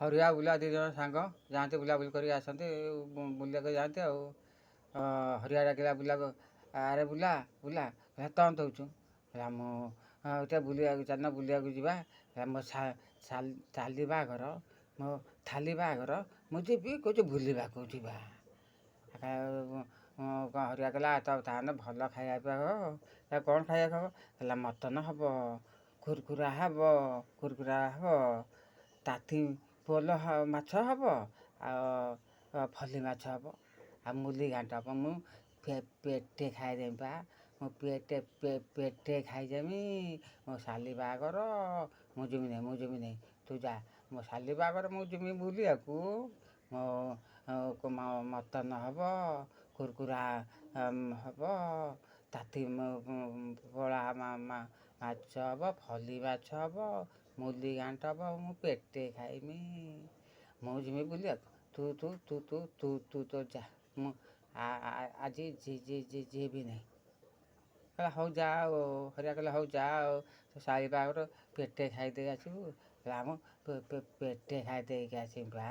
ହରିଆ ବୁଲା ଦୁଇ ଜଣ ସାଙ୍ଗ ଯାଆନ୍ତି, ବୁଲାବୁଲି କରିକି ଆସନ୍ତି, ବୁଲିବାକୁ ଯାଆନ୍ତି। ଆଉ ହରିଆ ଡାକିଲା ବୁଲାକୁ, ଆରେ ବୁଲା, ବୁଲା। କହିଲା, କ'ଣ ଦେଉଛୁ? କହିଲା, ମୁଁ ଟିକେ ବୁଲିବାକୁ, ଚାଲୁନ ବୁଲିବାକୁ ଯିବା। କହିଲା, ମୋ ଶାଲି ବାହାଘର, ମୋ ଥାଲି ବାହାଘର, ମୁଁ ଯିବି? କହୁଛି ବୁଲିବାକୁ ଯିବା। ହରିଆ କହିଲା, ତ ତାହେଲେ ଭଲ ଖାଇବା ପିଇବା ହେବ। କ'ଣ ଖାଇବାକୁ ହେବ? କହିଲା, ମଟନ୍ ହେବ, କୁରକୁରା ହେବ, କୁରକୁରା ହେବ, ତାତି ପୋଲ ମାଛ ହେବ, ଆଉ ଫଲି ମାଛ ହେବ, ଆଉ ମୁଲି ଘାଣ୍ଟ ହେବ। ମୁଁ ପେଟେ ଖାଇଦେମି ପା, ମୁଁ ପେଟେ ପେଟେ ଖାଇଦେମି। ମୋ ଶାଲି ବାହାଘର, ମୁଁ ଯିମିନି, ମୁଁ ଯିମିନି, ତୁ ଯା। ମୋ ଶାଲି ବାହାଘର, ମୁଁ ଯିମି ବୁଲିବାକୁ। ମୋ ମଟନ୍ ହେବ, କୁରକୁରା ହେବ, ତାତି ପୋଳା ମାଛ ହେବ, ଫଲି ମାଛ ହେବ, ମୁଲି ଘାଣ୍ଟ ହେବ, ମୁଁ ପେଟେ ଖାଇମି। ମୁଁ ଯିମି ବୁଲିବାକୁ, ତୁ ତୁ ତୁ ତୁ ତୁ ତୁ ତୋ ଯା, ମୁଁ ଆଜି ଯିବି ନାହିଁ। କହିଲା, ହଉ ଯା। ଆଉ ହରିଆ କହିଲା, ହଉ ଯା, ଆଉ ତୋ ଶାଳୀ ବାହାଘର ପେଟେ ଖାଇଦେଇ ଆସିବୁ। କହିଲା, ମୁଁ ପେଟେ ଖାଇଦେଇକି ଆସିବି ବା।